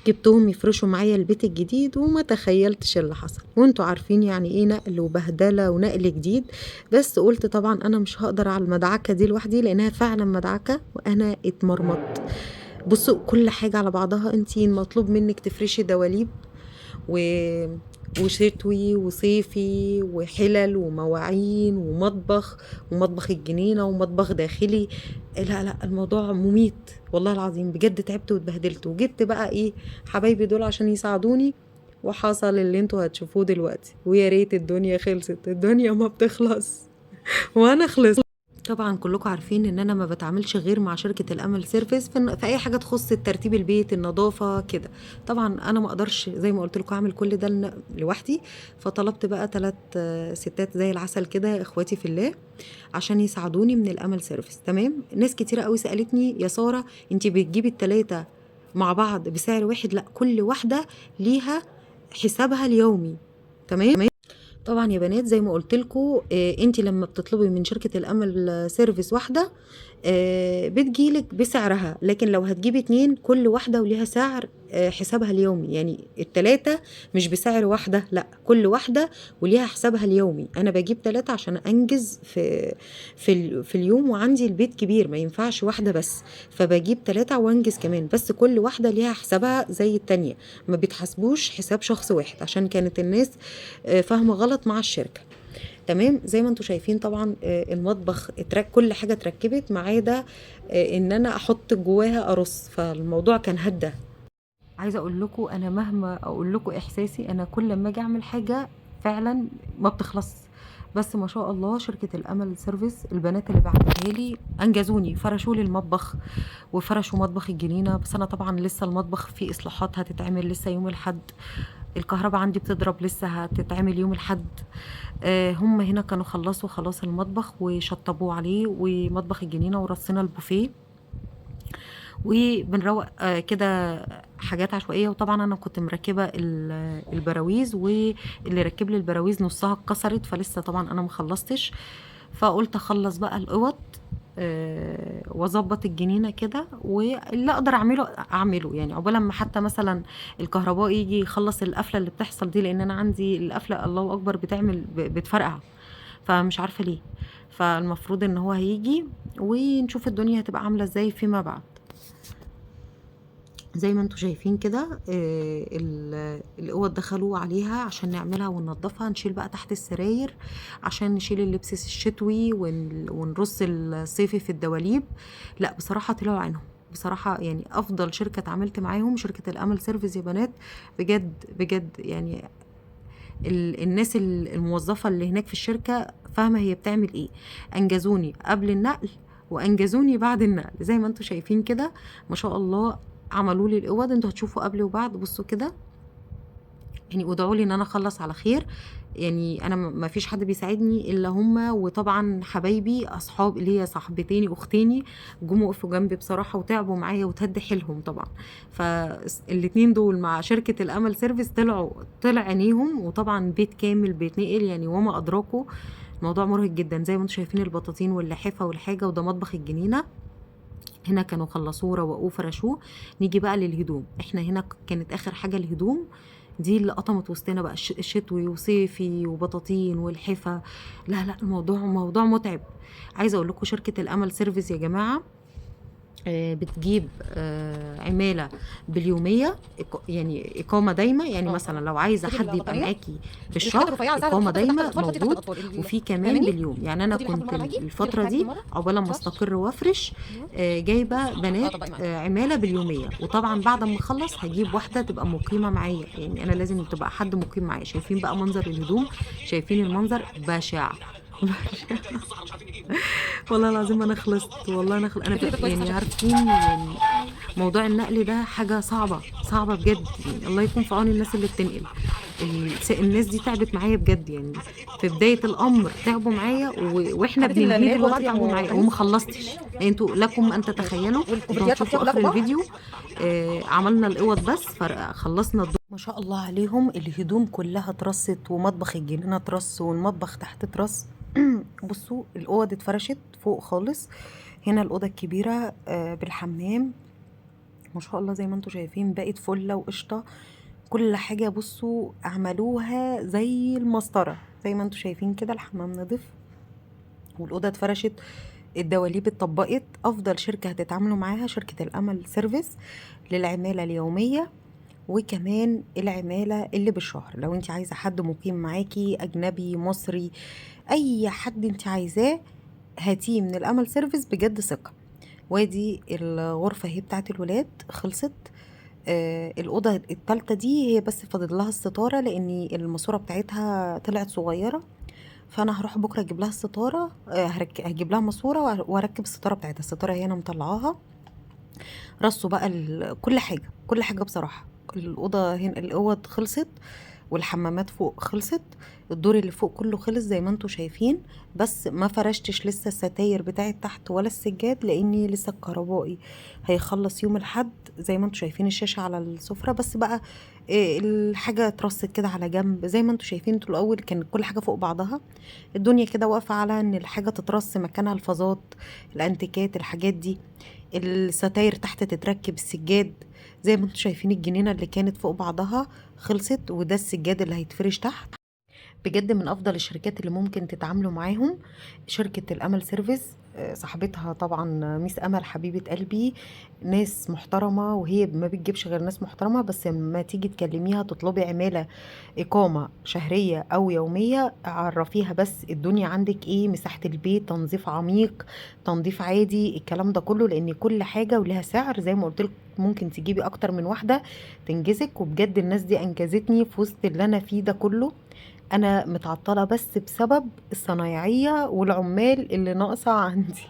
جبتهم يفرشوا معايا البيت الجديد وما تخيلتش اللي حصل. وانتوا عارفين يعني ايه نقل وبهدلة ونقل جديد، بس قلت طبعا انا مش هقدر على المدعكة دي لوحدي لانها فعلا مدعكة وانا اتمرمطت. بصوا كل حاجة على بعضها، انتي المطلوب منك تفرشي دواليب وشتوي وصيفي وحلل ومواعين ومطبخ ومطبخ الجنينة ومطبخ داخلي. لا لا الموضوع مميت والله العظيم، بجد تعبت واتبهدلت. وجبت بقى ايه حبايبي دول عشان يساعدوني، وحصل اللي انتوا هتشوفوه دلوقتي. ويا ريت الدنيا خلصت، الدنيا ما بتخلص وانا خلصت. طبعا كلكم عارفين ان انا ما بتعاملش غير مع شركة الامل سيرفيس في اي حاجة تخص الترتيب البيت، النظافة كده. طبعا انا ما اقدرش زي ما قلت لكم اعمل كل ده لوحدي، فطلبت بقى 3 ستات زي العسل كده اخواتي في الله عشان يساعدوني من الامل سيرفيس. تمام. ناس كتيرة قوي سالتني يا سارة انت بتجيبي ال3 مع بعض بسعر واحد؟ لا، كل واحدة ليها حسابها اليومي. تمام. طبعا يا بنات زي ما قلت لكم انت لما بتطلبي من شركة الامل سيرفيس واحدة بتجيلك بسعرها، لكن لو هتجيبي 2 كل واحدة وليها سعر حسابها اليومي. يعني ال3 مش بسعر واحدة، لا كل واحدة وليها حسابها اليومي. انا بجيب 3 عشان انجز في في في اليوم، وعندي البيت كبير ما ينفعش واحدة بس، فبجيب 3 وانجز كمان، بس كل واحدة ليها حسابها زي التانية، ما بيتحاسبوش حساب شخص واحد عشان كانت الناس فاهمه غلط مع الشركة. تمام. زي ما انتم شايفين طبعا المطبخ كل حاجة اتركبت ما عدا ان انا احط جواها ارص، فالموضوع كان هده. عايزه اقول لكم انا مهما اقول لكم احساسي، انا كل ما اجي اعمل حاجة فعلا ما بتخلص، بس ما شاء الله شركة الامل سيرفيس البنات اللي بعتها لي انجزوني، فرشوا لي المطبخ وفرشوا مطبخ الجنينة. بس انا طبعا لسه المطبخ فيه اصلاحات هتتعمل لسه يوم الاحد، الكهرباء عندي بتضرب لسه هتتعمل يوم الاحد. هم هنا كانوا خلصوا خلاص المطبخ وشطبوه عليه ومطبخ الجنينة ورصينا البوفيه، وبنروق كده حاجات عشوائية. وطبعا انا كنت مركبة البراويز، واللي ركب لي البراويز نصها اتكسرت، فلسه طبعا انا ما خلصتش، فقلت اخلص بقى الاوض واظبط الجنينة كده، واللي اقدر اعمله اعمله، يعني عقبال ما حتى مثلا الكهربائي يجي يخلص القفله اللي بتحصل دي، لان انا عندي القفله الله اكبر بتعمل بتفرقع، فمش عارفه ليه. فالمفروض ان هو هيجي ونشوف الدنيا هتبقى عامله ازاي فيما بعد. زي ما انتم شايفين كده الاوض دخلوا عليها عشان نعملها وننضفها، نشيل بقى تحت السراير عشان نشيل اللبس الشتوي ونرص الصيفي في الدواليب. لا بصراحة طلعوا عينهم بصراحة، يعني افضل شركة اتعاملت معاهم شركة الامل سيرفيس يا بنات، بجد بجد. يعني الناس الموظفة اللي هناك في الشركة فاهمه هي بتعمل ايه، انجزوني قبل النقل وانجزوني بعد النقل. زي ما انتم شايفين كده ما شاء الله عملوا لي الاوض، انتوا هتشوفوا قبل وبعد. بصوا كده يعني، ودعوا لي ان انا اخلص على خير. يعني انا ما فيش حد بيساعدني الا هما، وطبعا حبايبي اصحاب ليا صاحبتيني اختيني جم وقفوا جنبي بصراحة وتعبوا معايا وتهد حيلهم طبعا. فالاتنين دول مع شركة الامل سيرفيس طلع عينيهم، وطبعا بيت كامل بيتنقل يعني وما ادراكوا، الموضوع مرهق جدا. زي ما انتم شايفين البطاطين واللحافه والحاجة، وده مطبخ الجنينة هنا كانوا خلصوه روقوه فرشوه. نيجي بقى للهدوم، احنا هنا كانت اخر حاجة الهدوم دي اللي قطمت وسطنا بقى، شتوي وصيفي وبطاطين والحفه. لا لا الموضوع موضوع متعب. عايزه اقول لكم شركة الامل سيرفيس يا جماعة بتجيب عماله باليوميه، يعني اقامه دايمه. يعني مثلا لو عايزه حد يبقى معاكي بالشهر اقامه دايمه موجود، وفي كمان باليوم. يعني انا كنت الفترة دي عقبال ما استقر وافرش جايبه بنات عماله باليوميه، وطبعا بعد ما اخلص هجيب واحدة تبقى مقيمة معايا، يعني انا لازم تبقى حد مقيم معايا. شايفين بقى منظر الهدوم، شايفين المنظر بشع والله العظيم انا خلصت، والله انا انا يعني عارفين يعني موضوع النقل ده حاجة صعبة صعبة بجد، يعني الله يكون في عون الناس اللي بتنقل. الناس دي تعبت معايا بجد، يعني في بداية الامر تعبوا معايا واحنا بننهي دلوقتي تعبوا معايا وما خلصتش. انتوا لكم ان تتخيلوا، انتوا هتشوفوا اخر الفيديو عملنا الاوض بس خلصنا الدور ما شاء الله عليهم. الهدوم كلها اترصت، ومطبخ الجنينة اترص، والمطبخ تحت اترص. بصوا الاوض اتفرشت فوق خالص. هنا الاوضة الكبيرة بالحمام، ما شاء الله زي ما انتم شايفين بقت فله وقشطه، كل حاجة بصوا عملوها زي المسطره. زي ما انتم شايفين كده الحمام نضيف والاوضه اتفرشت، الدواليب اتطبقت. افضل شركة هتتعاملوا معاها شركة الامل سيرفيس للعماله اليومية، وكمان العمالة اللي بالشهر. لو انت عايزه حد مقيم معاكي، اجنبي مصري، اي حد انت عايزاه هاتيه من الامل سيرفيس، بجد ثقة. وادي الغرفة هي بتاعت الولاد خلصت. الاوضة الثالثة دي هي بس فاضل لها الستارة، لان الماسورة بتاعتها طلعت صغيرة، فانا هروح بكره اجيب لها الستارة، هجيب لها ماسوره واركب الستارة بتاعتها. الستارة هي انا مطلعاها، رصوا بقى كل حاجة، كل حاجة بصراحة. الاوضة هنا الاوض خلصت، والحمامات فوق خلصت، الدور اللي فوق كله خلص زي ما انتم شايفين. بس ما فرشتش لسه الستاير بتاعت تحت ولا السجاد، لاني لسه الكهربائي هيخلص يوم الاحد. زي ما انتم شايفين الشاشة على السفرة، بس بقى الحاجة اترصت كده على جنب زي ما انتم شايفين. انتوا الاول كان كل حاجة فوق بعضها، الدنيا كده واقفة على ان الحاجة تترص مكانها، الفازات، الانتيكات، الحاجات دي، الستاير تحت تتركب، السجاد زي ما انتم شايفين. الجنينة اللي كانت فوق بعضها خلصت، وده السجاد اللي هيتفرش تحت. بجد من افضل الشركات اللي ممكن تتعاملوا معاهم شركة الامل سيرفيس. صاحبتها طبعا ميس امل حبيبه قلبي، ناس محترمه، وهي ما بتجيبش غير ناس محترمه. بس لما تيجي تكلميها تطلبي عماله اقامه شهرية او يومية، عرفيها بس الدنيا عندك ايه، مساحة البيت، تنظيف عميق، تنظيف عادي، الكلام ده كله، لان كل حاجة ولها سعر. زي ما قلت لك ممكن تجيبي اكتر من واحدة تنجزك. وبجد الناس دي انجزتني في وسط اللي انا فيه ده كله. انا متعطلة بس بسبب الصنايعيه والعمال اللي ناقصه عندي.